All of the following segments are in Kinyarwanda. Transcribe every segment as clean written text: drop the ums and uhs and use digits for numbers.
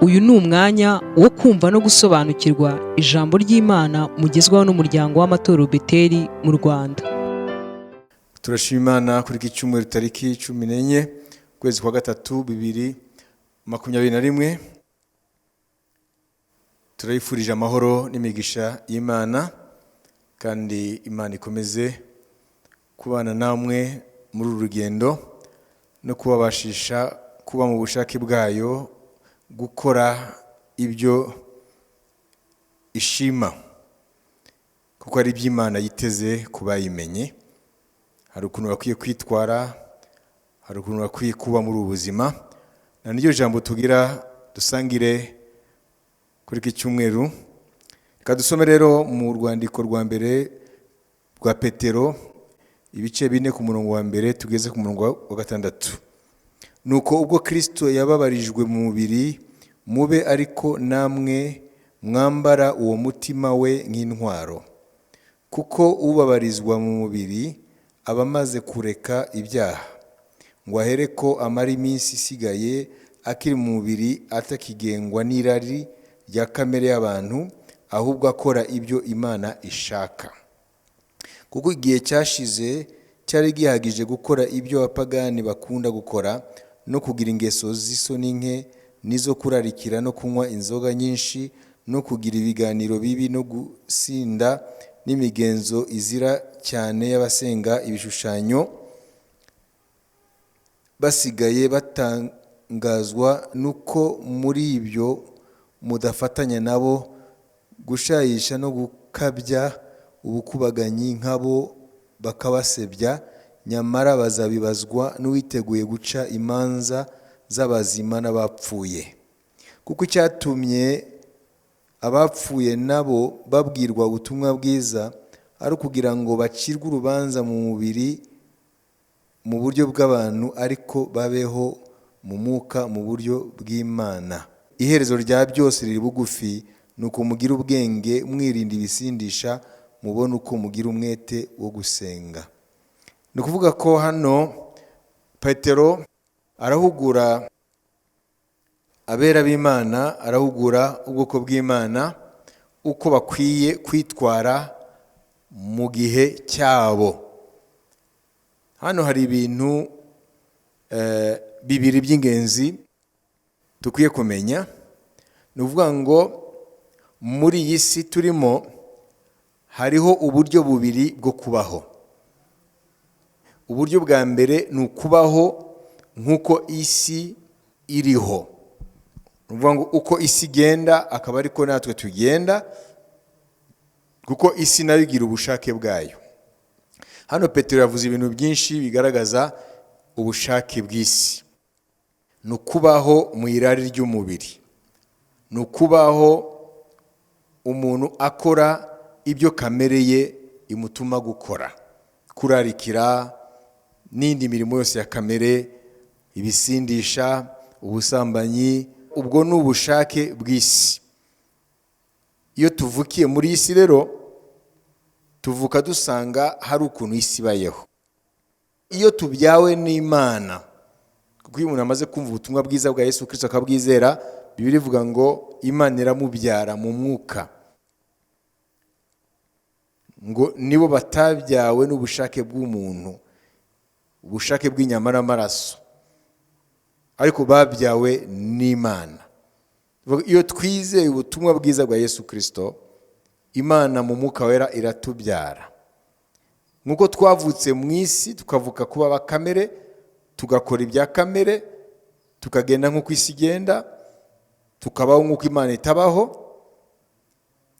Uyu ni umwanya wo kumva no gusobanukirwa ijambo ry'Imana mugezwaho n'umuryango w'amatorero Beteli mu Rwanda. Turashima Imana kuri iki cyumweru, tariki 14, ukwezi kwa gatatu, 2021. Turayifurije amahoro n'imigisha y'Imana, kandi Imana ikomeze kubana namwe muri uru rugendo no kubabashisha kuba mu bushake bwayo, gukora ibyo ishima, kuko ari iby'Imana yiteze ku bayimenye. Hari ukuntu bakwiye kwitwara, hari ukuntu bakwiye kuba muri ubu buzima. Na niryo jambo tugira dusangire kuri iki cyumweru. Reka dusome rero mu rwandiko rwa mbere rwa Petero, ibice 4, ku murongo wa mbere tugeze ku murongo wa gatandatu. Nuko ubwo Kristo yababarijwe mu mubiri, mube ariko namwe mwambara uwo mutima we nk'intwaro, kuko ubabarizwa mu mubiri aba amaze kureka ibyaha, ngo ahereko amara iminsi isigaye akiri mu mubiri atakigengwa n'irari rya kamere y'abantu, ahubwo akora ibyo Imana ishaka. Kuko igihe cyashize cyari gihagije gukora ibyo abapagani bakunda gukora, no kugira ingeso z'isoni nke, n'izo kurarikira, no kunywa inzoga nyinshi, no kugira ibiganiro bibi, no gusinda, n'imigenzo izira cyane y'abasenga ibishushanyo. Basigaye batangazwa n'uko muri ibyo mudafatanya nabo gushayisha no gukabya ubukubaganyi nkabo, bakabasebya. Nyamara bazabibazwa n'uwiteguye guca imanza z'abazima n'abapfuye. Kuko icyatumye abapfuye nabo babwirwa ubutumwa bwiza ari ukugira ngo bacirwe urubanza mu mubiri mu buryo bw'abantu, ariko babeho mu mwuka mu buryo bw'Imana. Iherezo rya byose riri bugufi. Nuko mugire ubwenge, mwirinda ibisindisha, mubone uko mugira umwete wo gusenga. Ni ukuvuga ko hano Petero arahugura abera b'Imana, arahugura ubwoko bw'Imana uko bakwiye kwitwara mu gihe cyabo. Hano hari ibintu bibiri by'ingenzi dukwiye kumenya. Ni ukuvuga ngo muri iyi si turimo hariho uburyo bubiri bwo kubaho. Uburyo bwa mbere ni ukubaho nk'uko isi iriho, ni ukuvuga ngo uko isi igenda akaba ariko natwe tugenda, kuko isi nayo igira ubushake bwayo. Hano Petero yavuze ibintu byinshi bigaragaza ubushake bw'isi. Ni ukubaho mu irari ry'umubiri, ni ukubaho umuntu akora ibyo kamere ye imutuma gukora, kurarikira n'indi mirimo yose ya kamere, ibisindisha, ubusambanyi. Ubwo ni ubushake bw'isi. Iyo tuvukiye muri iyi si rero, tuvuka dusanga hari ukuntu isi ibayeho. Iyo tubyawe n'Imana, kuko iyo umuntu amaze kumva ubutumwa bwiza bwa Yesu Kirisito akabwizera, Bibiliya ivuga ngo Imana iramubyara mu mwuka, ngo nibo batabyawe n'ubushake bw'umuntu, ubushake bw'inyama n'amaraso, ariko babyawe n'Imana. Iyo twizeye ubutumwa bwiza bwa Yesu Kirisito, Imana mu mwuka wera iratubyara. Nk'uko twavutse mu isi, tukavuka kuba abakamere, tugakora ibya kamere, tukagenda nk'uko isi igenda, tukabaho nk'uko Imana itabaho,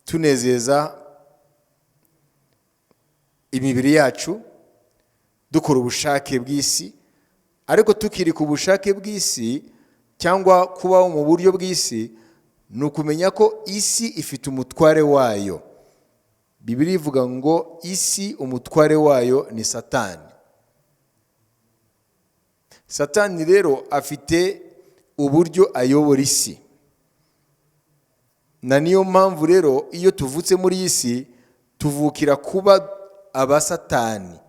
tunezeza imibiri yacu, dukora ubushake bw'isi. Ariko tukiri ku bushake bw'isi cyangwa kubaho mu buryo bw'isi, ni ukumenya ko isi ifite umutware wayo. Bibiliya ivuga ngo isi umutware wayo ni Satani. Satani rero afite uburyo ayobora isi, na niyo mpamvu rero iyo tuvutse muri iyi si tuvukira kuba abasatani.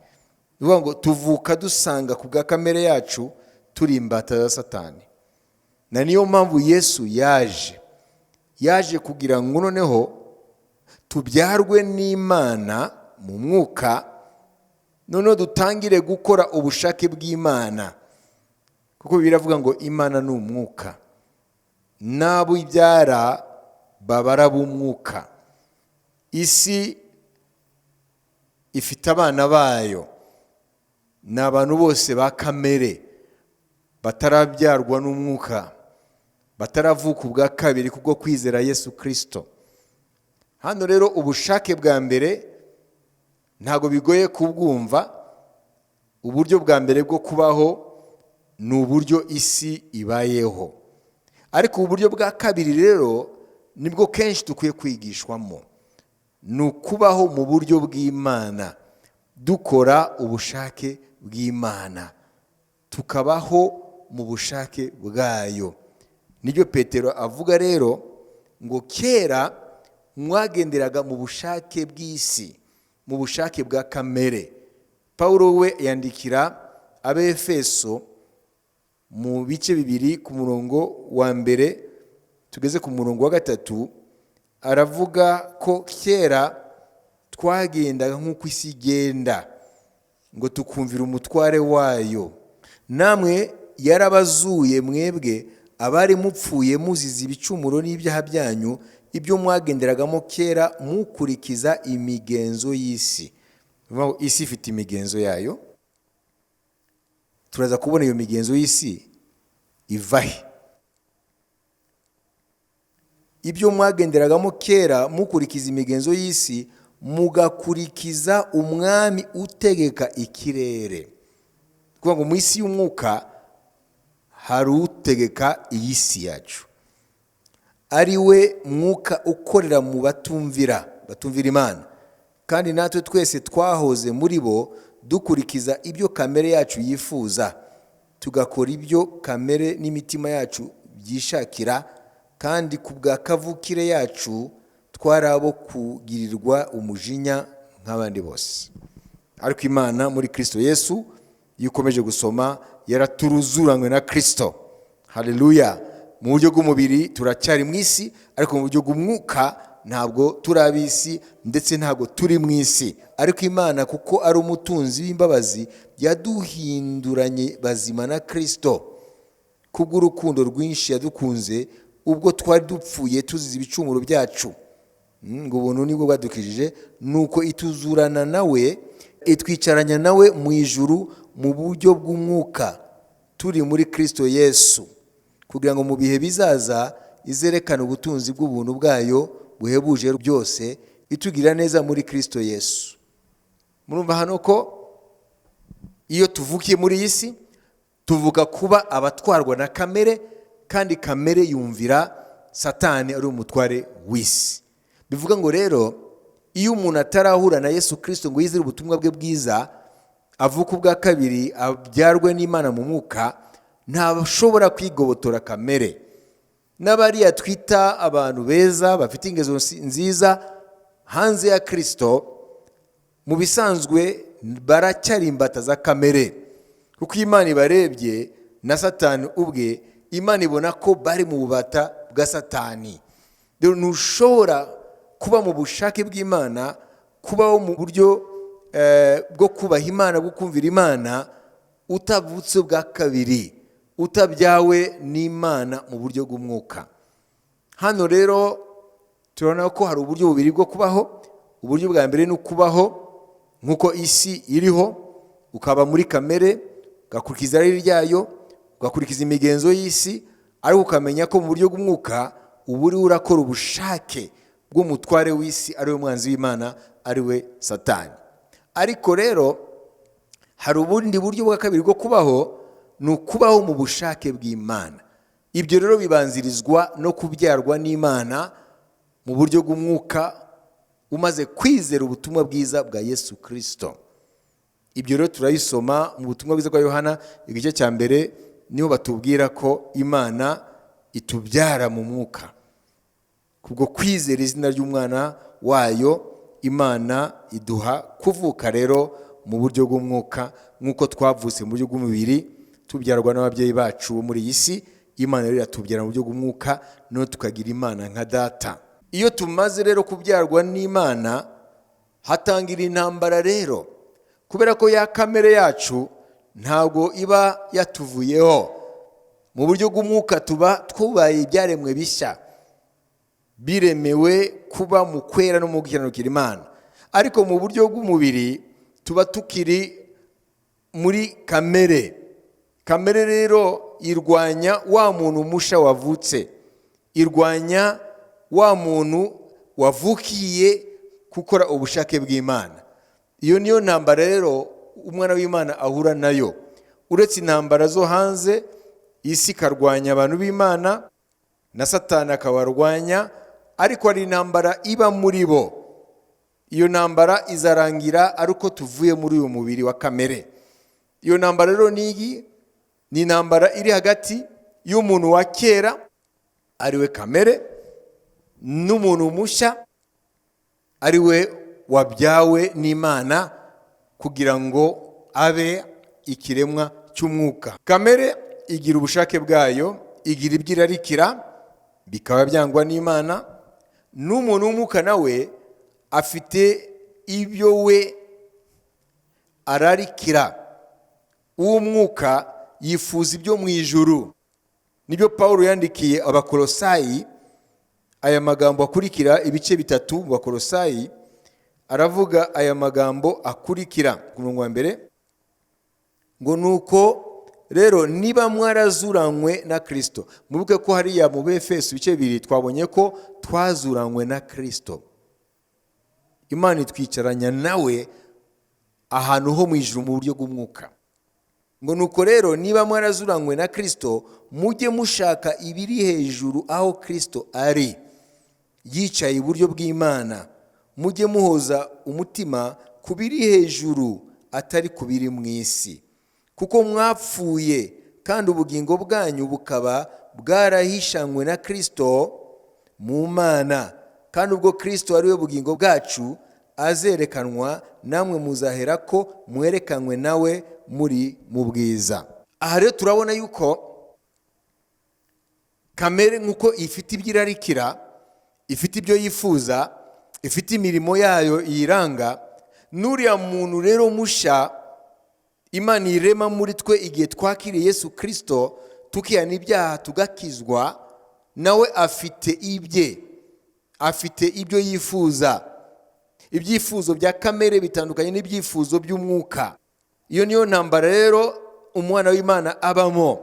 Ni ukuvuga ngo tuvuka dusanga ku bwa kamere yacu turi imbata za Satani. Na niyo mpamvu Yesu yaje kugira ngo noneho tubyarwe n'Imana mu mwuka, noneho dutangire gukora ubushake bw'Imana, kuko biravuga ngo Imana ni umwuka, n'abo ibyara babara b'umwuka. Isi ifite abana bayo, ni abantu bose ba kamere batarabyarwa n'umwuka, bataravuka ubwa kabiri kubwo kwizera Yesu Kirisito. Hano rero ubushake bwa mbere ntabwo bigoye kubwumva. Uburyo bwa mbere bwo kubaho ni uburyo isi ibayeho, ariko uburyo bwa kabiri rero nibwo kenshi dukwiye kwigishwamo, ni ukubaho mu buryo bw'Imana, dukora ubushake bw'Imana, tukabaho mu bushake bwayo. Nibyo Petero avuga rero ngo kera mwagenderaga mu bushake bw'isi, mu bushake bwa kamere. Pawulo we yandikira Abefeso mu bice 2 ku murongo wa 1 tugeze ku murongo wa 3, aravuga ko kera twagendaga nk'uko isi igenda, ngo tukumvira umutware wayo. Namwe yarabazuye mwebwe abari mupfuye muzize ibicumuro n'ibyaha byanyu, ibyo mwagenderagamo kera mukurikiza imigenzo y'isi. Isi ifite imigenzo yayo, turaza kubona iyo migenzo y'isi ivahe. Ibyo mwagenderagamo kera mukurikiza imigenzo y'isi, mugakurikiza umwami utegeka ikirere. Kuvuga ngo mu isi y'umwuka hari utegeka iyi si yacu, ari we mwuka ukorera mu batumvira Imana. Kandi natwe twese twahoze muri bo dukurikiza ibyo kamere yacu yifuza, tugakora ibyo kamere n'imitima yacu byishakira, kandi ku bwa kavukire yacu twari abo kugirirwa umujinya nk'abandi bose. Ariko Imana muri Kristo Yesu, iyo ukomeje gusoma, yaraturuzuranywe na Kristo. Haleluya! Mu buryo bw'umubiri turacyari mu isi, ariko mu buryo bw'umwuka ntabwo turi ab'isi, ndetse ntabwo turi mu isi. Ariko Imana kuko ari umutunzi w'imbabazi, yaduhinduranye bazima na Kristo kubw'urukundo rwinshi yadukunze, ubwo twari dupfuye tuzize ibicumuro byacu. Ngo ubuntu nibwo bwadukijije, nuko ituzurana nawe, itwicaranya nawe mu ijuru mu buryo bw'umwuka, turi muri Kristo Yesu, kugira ngo mu bihe bizaza izerekane ubutunzi bw'ubuntu bwayo buhebuje byose, itugira neza muri Kristo Yesu. Murumva hano ko iyo tuvukiye muri iyi si tuvuga kuba abatwarwa na kamere, kandi kamere yumvira Satani ari umutware w'isi. Bivuga ngo rero iyo umuntu atarahura na Yesu Kristo ngo yizere ubutumwa bwe bwiza, avuka ubwa kabiri, abyarwe n'Imana mu mwuka, ntashobora kwigobotora kamere. N'abariya twita abantu beza bafite ingeso nziza hanze ya Kristo, mu bisanzwe baracyari imbata za kamere, kuko Imana ibarebye na Satani ubwe, Imana ibona ko bari mu bubata bwa Satani. Rero ntushobora kuba mu bushake bw'Imana, kubaho mu buryo bwo kubaha Imana, bwo kumvira Imana, utavutse bwa kabiri, utabyawe n'Imana mu buryo bw'umwuka. Hano rero turabona ko hari uburyo bubiri bwo kubaho. Uburyo bwa mbere ni ukubaho nk'uko isi iriho, ukaba muri kamere, ugakurikiza irari ryayo, ugakurikiza imigenzo y'isi, ariko ukamenya ko mu buryo bw'umwuka uba uriho urakora ubushake bw'umutware w'isi, ari we mwanzi w'Imana, ari we Satani. Ariko rero hari ubundi buryo bwa kabiri bwo kubaho, ni ukubaho mu bushake bw'Imana. Ibyo rero bibanzirizwa no kubyarwa n'Imana mu buryo bw'umwuka, umaze kwizera ubutumwa bwiza bwa Yesu Kristo. Ibyo rero turayisoma mu butumwa bwiza bwa Yohana igice cya 1, niho batubwira ko Imana itubyara mu mwuka. Kubwo kwizera izina ry'umwana wayo, Imana iduha kuvuka rero mu buryo bw'umwuka, nk'uko twavutse mu buryo bw'umubiri tubyarwa n'ababyeyi bacu muri iyi si. Imana rero iratubyara mu buryo bw'umwuka, noneho tukagira Imana nka data. Iyo tumaze rero kubyarwa n'Imana, hatangira intambara rero, kubera ko ya kamere yacu ntabwo iba yatuvuyeho. Mu buryo bw'umwuka tuba twubaye ibyaremwe bishya, biremewe kuba mu kwera no mu gukiranukira Imana. Ariko mu buryo bw'umubiri tuba tukiri muri kamere. Kamere rero irwanya wa muntu musha wavutse, irwanya wa muntu wavukiye gukora ubushake bw'Imana. Iyo niyo ntambara rero umwana w'Imana ahura nayo. Uretse intambara zo hanze, isi ikarwanya abantu b'Imana na Satani akabarwanya, ariko hari intambara iba muri bo. Iyo ntambara izarangira ari uko tuvuye muri uyu mubiri wa kamere. Iyo ntambara rero ni iyi, ni intambara iri hagati y'umuntu wa kera ariwe kamere, n'umuntu mushya ariwe wabyawe n'Imana kugira ngo abe ikiremwa cy'umwuka. Kamere igira ubushake bwayo, igira ibyo irarikira bikaba byangwa n'Imana. N'umuntu w'umwuka nawe afite ibyo we ararikira. Uw'umwuka yifuza ibyo mu ijuru. Nibyo Pawulo yandikiye Abakolosayi aya magambo akurikira, ibice 3 mu Bakolosayi, aravuga aya magambo akurikira ku murongo wa 1, ngo nuko rero niba mwarazuranywe na Kristo. Mwibuke ko hariya mu Befeso ibice 2 twabonye ko twazuranywe na Kristo. Imana itwicaranya nawe ahantu ho mu ijuru mu buryo bw'umwuka. Ngo nuko rero niba mwarazuranywe na Kristo, mujye mushaka ibiri hejuru aho Kristo ari, yicaye iburyo bw'Imana. Mujye muhoza umutima ku biri hejuru, atari ku biri mu isi. Kuko mwapfuye, kandi ubugingo bwanyu bukaba bwarahishanywe na Kristo mu Mana. Kandi ubwo Kristo ari we bugingo bwacu azerekanwa, namwe muzahera ko mwerekanywe nawe muri mu bwiza. Aha rero turabona yuko kamere nk'uko ifite ibyo irarikira, ifite ibyo yifuza, ifite imirimo yayo yiranga, n'uriya muntu rero musha Imana irema muri twe igihe twakiriye Yesu Kristo, tukihana ibyaha tugakizwa, nawe afite ibye, afite ibyo yifuza. Ibyifuzo bya kamere bitandukanye n'ibyifuzo by'umwuka. Iyo niyo ntambara rero umwana w'Imana abamo,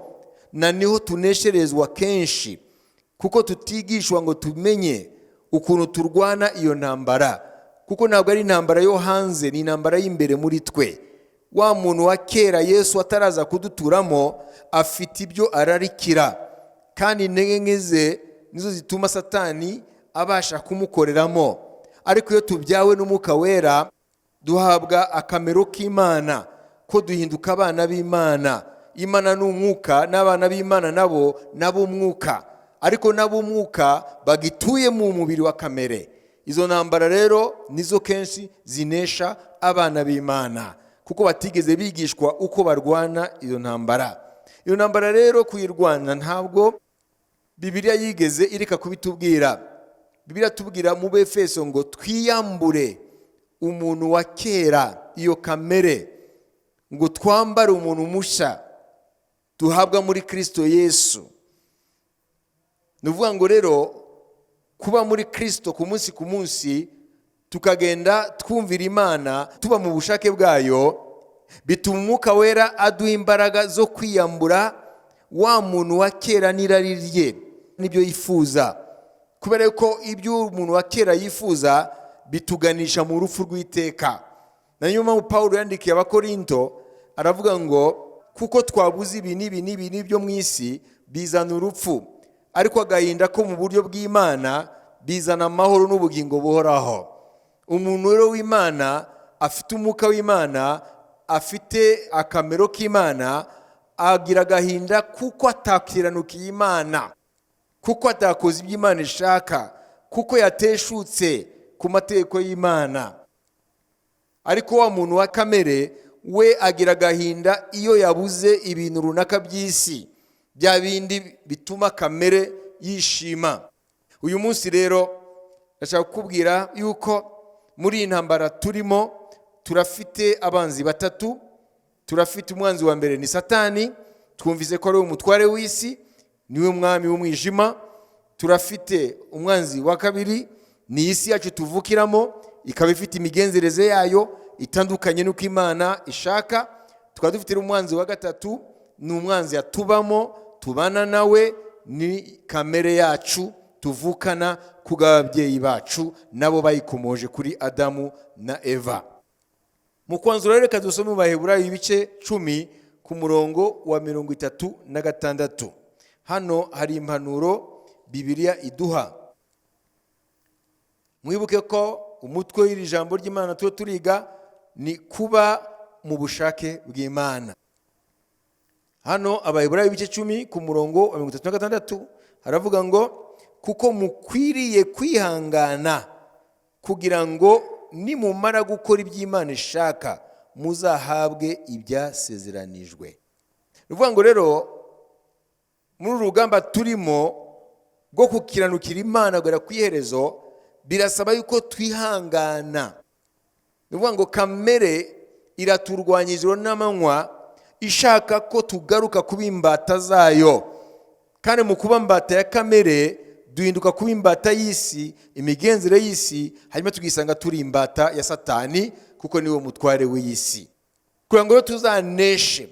na niho tunesherezwa kenshi, kuko tutigishwa ngo tumenye ukuntu turwana iyo ntambara. Kuko ntabwo ari intambara yo hanze, ni intambara y'imbere muri twe. Wa muntu wa kera Yesu ataraza kuduturamo afite ibyo ararikira, kandi intege nke ze nizo zituma Satani abasha kumukoreramo. Ariko iyo tubyawe n'Umwuka Wera, duhabwa akamero k'Imana, ko duhinduka abana b'Imana. Imana ni umwuka, n'abana b'Imana nabo n'ab'umwuka, ariko n'ab'umwuka bagituye mu mubiri wa kamere. Izo ntambara rero nizo kenshi zinesha abana b'Imana, kuko batigeze bigishwa uko barwana iyo ntambara. Iyo ntambara rero kuyirwana ntabwo Bibiliya yigeze ireka kubitubwira. Bibiliya tubwira mu Befeso ngo twiyambure umuntu wa kera, iyo kamere, ngo twambare umuntu musha duhabwa muri Kristo Yesu. Ni ukuvuga ngo rero kuba muri Kristo ku munsi ku munsi, tukagenda twumvira Imana, tuba mu bushake bwayo, bituma Umwuka Wera aduha imbaraga zo kwiyambura wa muntu wa kera n'irari rye n'ibyo yifuza. Kubera ko ibyo umuntu wa kera yifuza bituganisha mu rupfu rw'iteka. Na niyo mpamvu Pawulo yandikiye Abakorinto aravuga ngo kuko twabuze ibi n'ibi n'ibi n'ibyo mu isi bizana urupfu, ariko agahinda ko mu buryo bw'Imana bizana amahoro n'ubugingo buhoraho. Umuntu rero w'Imana afite umwuka w'Imana, afite akamero k'Imana, agira agahinda kuko atakiranukiye Imana, kuko atakoze ibyo Imana ishaka, kuko yateshutse ku mategeko y'Imana. Ariko wa muntu wa kamere we agira agahinda iyo yabuze ibintu runaka by'isi, Bya bindi bituma kamere yishima. Uyu munsi rero ndashaka kukubwira yuko muri iyi ntambara turimo turafite abanzi batatu. Turafite umwanzi wa mbere, ni Satani. Twumvise ko ari we umutware w'isi, niwe mwami w'umwijima. Turafite umwanzi wa kabiri, ni isi yacu tuvukiramo, ikaba ifite imigenzereze yayo itandukanye n'uko Imana ishaka. Tukaba dufite umwanzi wa gatatu, ni umwanzi yatubamo, tubana nawe, ni kamere yacu tuvukana kubw'ababyeyi bacu, nabo bayikomoje kuri Adamu na Eva. Mu kwanzura rero, reka dusome mu Baheburayo ibice 10 ku murongo wa 36. Hano hari impanuro Bibiliya iduha. Mwibuke ko umutwe w'iri jambo ry'Imana tuba turiga ni kuba mu bushake bw'Imana. Hano Abaheburayo ibice 10 ku murongo wa 36 haravuga ngo: "Kuko mukwiriye kwihangana kugira ngo nimumara gukora iby'Imana ishaka muzahabwe ibyasezeranijwe." Ni ukuvuga ngo rero muri uru rugamba turimo rwo gukiranukira Imana kugera ku iherezo, birasaba yuko twihangana. Ni ukuvuga ngo kamere iraturwanya ijoro n'amanywa, ishaka ko tugaruka kuba imbata zayo. Kandi mu kuba imbata ya kamere, duhinduka kuba imbata y'isi, imigenzere y'isi, hanyuma tukisanga turi imbata ya Satani, kuko niwe mutware w'iyi si. Kugira ngo rero tuzaneshe,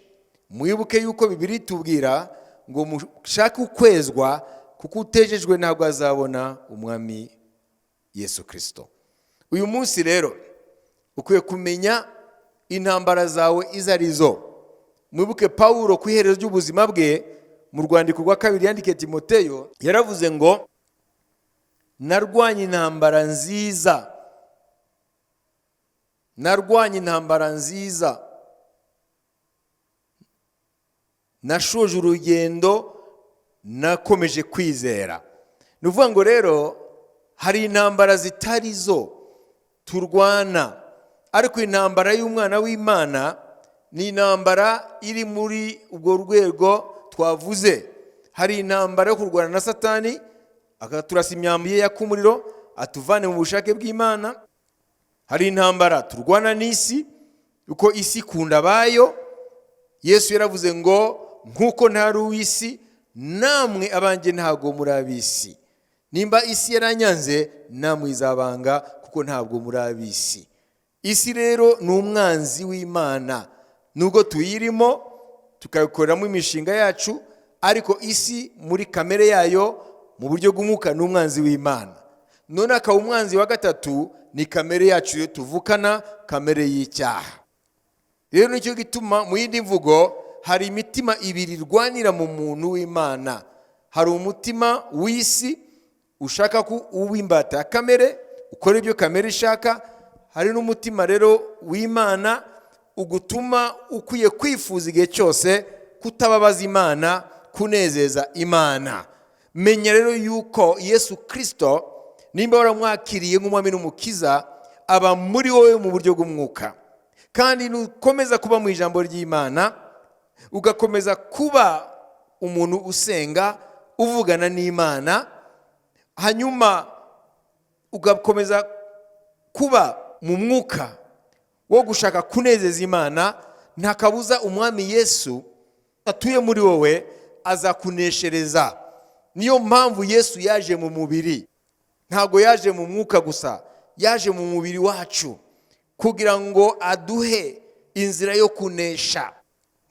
mwibuke yuko Bibiliya itubwira ngo mushake ukwezwa, kuko utejejwe ntabwo azabona Umwami Yesu Kirisito. Uyu munsi rero ukwiye kumenya intambara zawe izo ari zo. Mwibuke Pawulo ku iherezo ry'ubuzima bwe, mu rwandiko rwa kabiri yandikiye Timoteyo, yaravuze ngo: "Narwanye intambara nziza, narwanye intambara nziza, nashoje urugendo, nakomeje kwizera." Ni ukuvuga ngo rero hari intambara zitari zo turwana, ariko intambara y'umwana w'Imana ni intambara iri muri ubwo rwego twavuze. Hari intambara yo kurwana na Satani, akaturasa imyambi ye yaka umuriro, atuvane mu bushake bw'Imana. Hari intambara turwana n'isi, kuko isi ikunda abayo. Yesu yaravuze ngo: "Nk'uko ntari uw'isi, namwe abanjye ntabwo muri ab'isi. Nimba isi yaranyanze, namwe izabanga, kuko ntabwo muri ab'isi." Isi rero ni umwanzi w'Imana. Nubwo tuyirimo tukayikoreramo imishinga yacu, ariko isi muri kamere yayo, mu buryo bw'umwuka, ni umwanzi w'Imana. None akaba umwanzi wa gatatu ni kamere yacu tuvukana, kamere y'icyaha. Rero nicyo gituma, mu yindi mvugo, hari imitima ibiri irwanira mu muntu w'Imana. Hari umutima w'isi ushaka ko uba imbata ya kamere, ukora ibyo kamere ishaka. Hari n'umutima rero w'Imana ugutuma ukwiye kwifuza igihe cyose kutababaza Imana, kunezeza Imana. Menya rero yuko Yesu Kirisito, nimba waramwakiriye nk'Umwami n'Umukiza, aba muri wowe mu buryo bw'umwuka. Kandi nukomeza kuba mu ijambo ry'Imana, ugakomeza kuba umuntu usenga, uvugana n'Imana, hanyuma ugakomeza kuba mu mwuka wo gushaka kunezeza Imana, nta kabuza Umwami Yesu atuye muri wowe, azakuneshereza. Niyo mpamvu Yesu yaje mu mubiri. Ntabwo yaje mu mwuka gusa, yaje mu mubiri wacu kugira ngo aduhe inzira yo kunesha.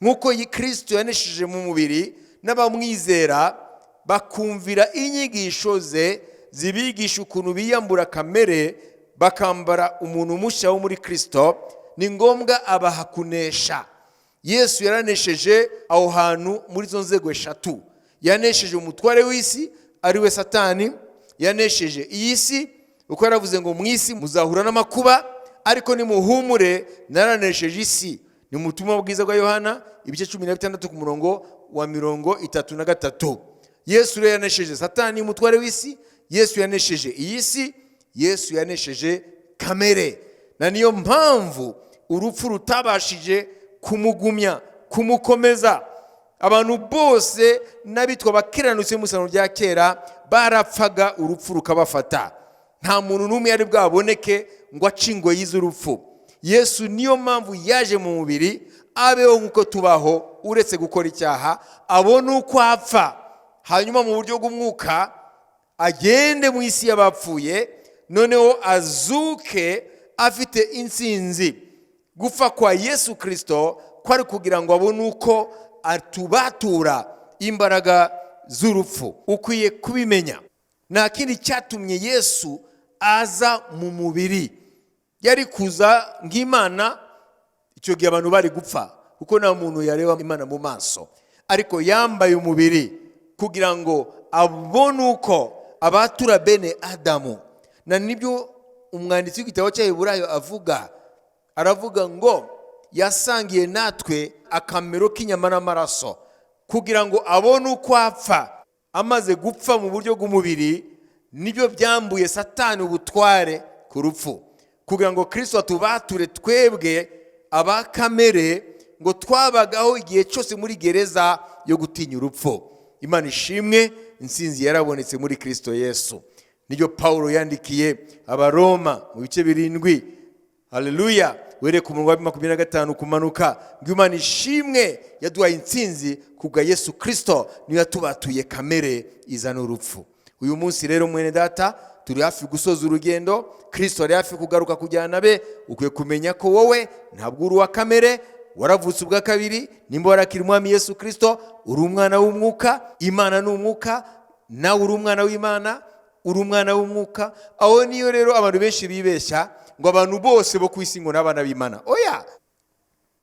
Nk'uko Kirisito yanesheje mu mubiri, n'abamwizera bakumvira inyigisho ze zibigisha ukuntu biyambura kamere bakambara umuntu mushya wo muri Kirisito, ni ngombwa abaha kunesha. Yesu yaranesheje aho hantu muri izo nzego eshatu. Yanesheje umutware w'isi, ari we Satani. Yanesheje iyi si, kuko yaravuze ngo: "Mu isi muzahura n'amakuba, ariko nimuhumure, naranesheje isi." Ni mu butumwa bwiza bwa Yohana ibice 16 ku murongo wa 33. Yesu rero yanesheje Satani, umutware w'isi. Yesu yanesheje iyi si. Yesu yanesheje kamere, na niyo mpamvu urupfu rutabashije kumugumya, kumukomeza. Abantu bose n'abitwa abakiranutsi mu isano rya kera barapfaga, urupfu rukabafata. Nta muntu n'umwe yari bwaboneke ngo ace ingoyi z'urupfu. Yesu niyo mpamvu yaje mu mubiri, abeho nk'uko tubaho, uretse gukora icyaha, abone uko apfa, hanyuma mu buryo bw'umwuka agende mu isi y'abapfuye, noneho azuke afite intsinzi. Gupfa kwa Yesu Kirisito kwari kugira ngo abone uko atubatura imbaraga z'urupfu. Ukwiye kubimenya, nta kindi cyatumye Yesu aza mu mubiri. Yari kuza nk'Imana, icyo gihe abantu bari gupfa, kuko nta muntu yareba Imana mu maso. Ariko yambaye umubiri kugira ngo abone uko abatura bene Adamu. Na nibyo umwanditsi w'igitabo cy'Abaheburayo avuga. Aravuga ngo yasangiye natwe akamero k'inyama n'amaraso kugira ngo abone uko apfa. Amaze gupfa mu buryo bw'umubiri, nibyo byambuye Satani ubutware ku rupfu, kugira ngo Kirisito atubature twebwe abakamere ngo twabagaho igihe cyose muri gereza yo gutinya urupfu. Imana ishimwe, intsinzi yarabonetse muri Kirisito Yesu. Nibyo Paul yandikiye Abaroma mu bice 7, haleluya, wereka umurongo wa 25 kumanuka, ngo Imana ishimwe yaduhaye intsinzi kubwa Yesu Kirisito, niyo yatubatuye kamere izana urupfu. Uyu munsi rero, mwene data, turi hafi gusoza urugendo. Kirisito ari hafi kugaruka kujyana be. Ukwiye kumenya ko wowe ntabwo uri uwa kamere, waravutse ubwa kabiri. Nimba warakira Umwami Yesu Kirisito, uri umwana w'umwuka. Imana ni umwuka, nawe uri umwana w'Imana, uri umwana w'umwuka. Aho niyo rero abantu benshi bibeshya ngo abantu bose bo ku isi ngo ni abana b'Imana. Oya,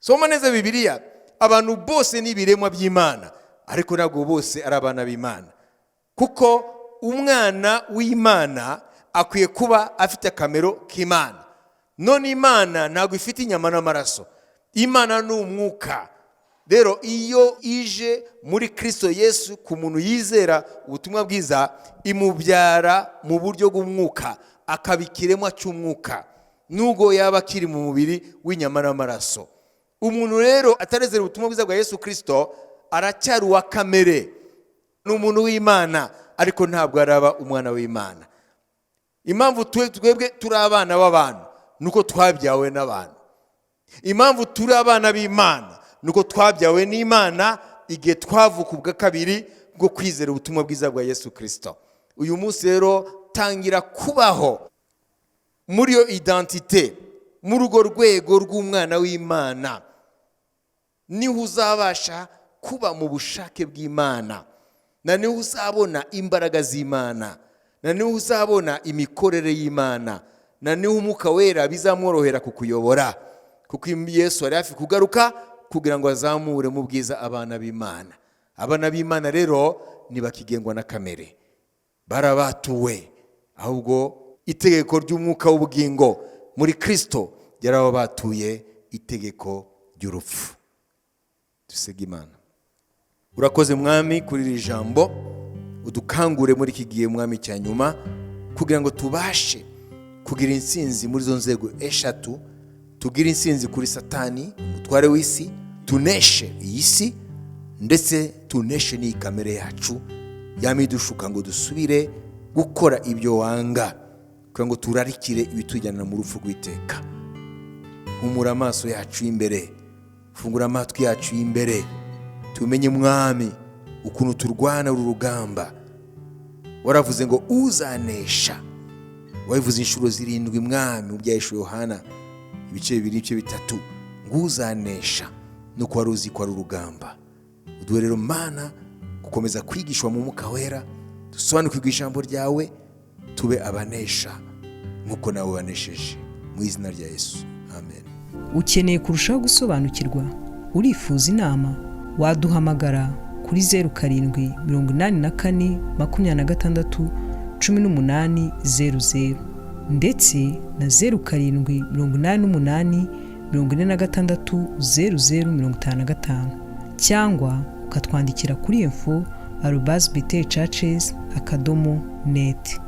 soma neza Bibiliya. Abantu bose ni ibiremwa by'Imana, ariko ntabwo bose ari abana b'Imana, kuko umwana w'Imana akwiye kuba afite akamero k'Imana. None Imana ntabwo ifite inyama n'amaraso, Imana ni umwuka. Rero iyo ije muri Kirisito Yesu ku muntu yizera ubutumwa bwiza, imubyara mu buryo bw'umwuka, akaba ikiremwa cy'umwuka, nubwo yaba akiri mu mubiri w'inyama n'amaraso. Umuntu rero atarezera ubutumwa bwiza bwa Yesu Kirisito aracyari uwa kamere, ni umuntu w'Imana, ariko ntabwo araba umwana w'Imana. Impamvu twebwe turi abana b'abantu ni uko twabyawe n'abantu. Impamvu turi abana b'Imana ni uko twabyawe n'Imana igihe twavuka ubwa kabiri bwo kwizera ubutumwa bwiza bwa Yesu Kirisito. Uyu munsi rero tangira kubaho muri iyo identité, muri urwo rwego rw'umwana w'Imana, niho uzabasha kuba mu bushake bw'Imana, na niho uzabona imbaraga z'Imana, na niho uzabona imikorere y'Imana, na niho Umwuka Wera bizamworohera kukuyobora, kuko Yesu ari hafi kugaruka kugira ngo azamure mu bwiza abana b'Imana. Abana b'Imana rero ntibakigengwa na kamere, barabatuwe, ahubwo itegeko ry'umwuka w'ubugingo muri Kirisito ryarababatuye itegeko ry'urupfu. Dusenge Imana. Urakoze Mwami kuri iri jambo, udukangure muri iki gihe, Mwami, cya nyuma, kugira ngo tubashe kugira intsinzi muri izo nzego eshatu: tugire intsinzi kuri Satani umutware w'isi, tuneshe iyi si, ndetse tuneshe n'iyi kamere yacu yamidushuka ngo dusubire gukora ibyo wanga, kugira ngo turarikire ibitujyana mu rupfu rw'iteka. Humura amaso yacu y'imbere, fungura amatwi yacu y'imbere, tumenye, Mwami, ukuntu turwana uru rugamba. Waravuze ngo uzanesha, wabivuze inshuro 7, Mwami, mu Byahishuwe Yohana ibice 2, ibice 3, ngo uzanesha, nuko wari uzi ko ari urugamba. Uduhe rero, Mana, gukomeza kwigishwa mu Mwuka Wera, dusobanukirwe ijambo ryawe, tube abanesha nk'uko nawe wanesheje, mu izina rya Yesu, amen. Ukeneye kurushaho gusobanukirwa? Urifuza inama? Waduhamagara kuri 0784 26 18 00 ndetse na 0788 46 00 55, cyangwa ukatwandikira kuri info@betelchurches.net.